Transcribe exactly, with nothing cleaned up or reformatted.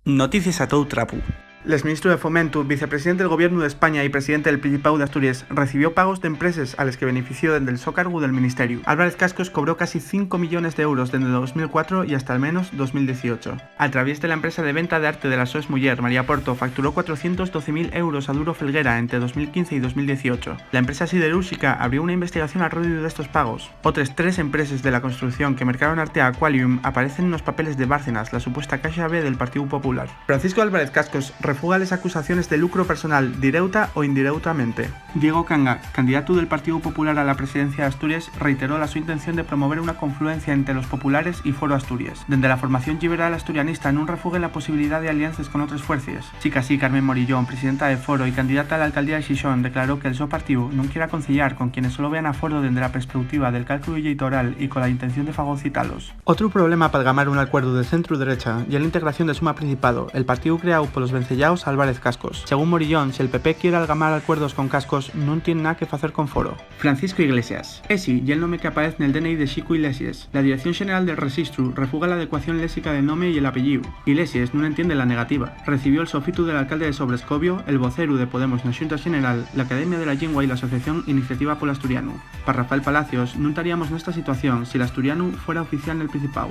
Noticies a tou trapu. L'exministru de Fomentu, vicepresidente del Gobiernu d'España y presidente del Principáu d'Asturies, recibió pagos d'empreses a les que benefició dende'l so cargu del ministeriu. Álvarez Cascos cobró casi cinco millones d'euros dende dos mil cuatro y hasta al menos dos mil dieciocho. A traviés de la empresa de venta d'arte de la so esmuyer, María Porto facturó cuatrocientos doce mil euros a Duro Felguera ente dos mil quince y dos mil dieciocho. La empresa siderúrxica abrió una investigación al rodiu d'estos pagos. Otres tres empreses de la construcción que mercaron arte a Aqualium aparecen nos papeles de Bárcenas, la supuesta caxa B del Partíu Popular. Francisco Álvarez Cascos refuga les acusaciones de lucru personal, direuta o indireutamente. Diego Cangas, candidatu del Partíu Popular a la presidencia d'Asturies, reiteró la so intención de promover una confluencia ente los populares y Foro Asturies. Dende la formación lliberal asturianista nun refuguen la posibilidá d'aliances con otres fuercies. Sicasí, Carmen Morillón, presidenta de Foro y candidata a la alcaldía de Xixón, declaró que'l so partíu nun quier aconciliar con quienes solo vean a Foro dende la perspeutiva del cálculu lleitoral y cola intención de fagocitalos. Otru problema p'algamar un alcuerdu de centru-derecha ye la integración de Suma Principado, el partíu creáu polos venceyaos Álvarez Cascos. Según Morillón, si el PP quier algamar alcuerdos con Cascos, nun tien na que facer con Foro. Francisco Iglesias. Esi ye'l nome qu'apaez nel D N I de Xico Ilexies. La Dirección Xeneral del Rexistru refuga l'adecuación léxica del nome y el apellíu. Ilexies nun entiende la negativa. Recibió'l sofitu del alcalde de Sobrescobio, el voceru de Podemos na Xunta Xeneral, l'Academia de la Llingua y l'asociación Iniciativa pol Asturianu. Pa Rafael Palacios, nun taríamos nesta situación si l'asturianu fuera oficial nel Principáu.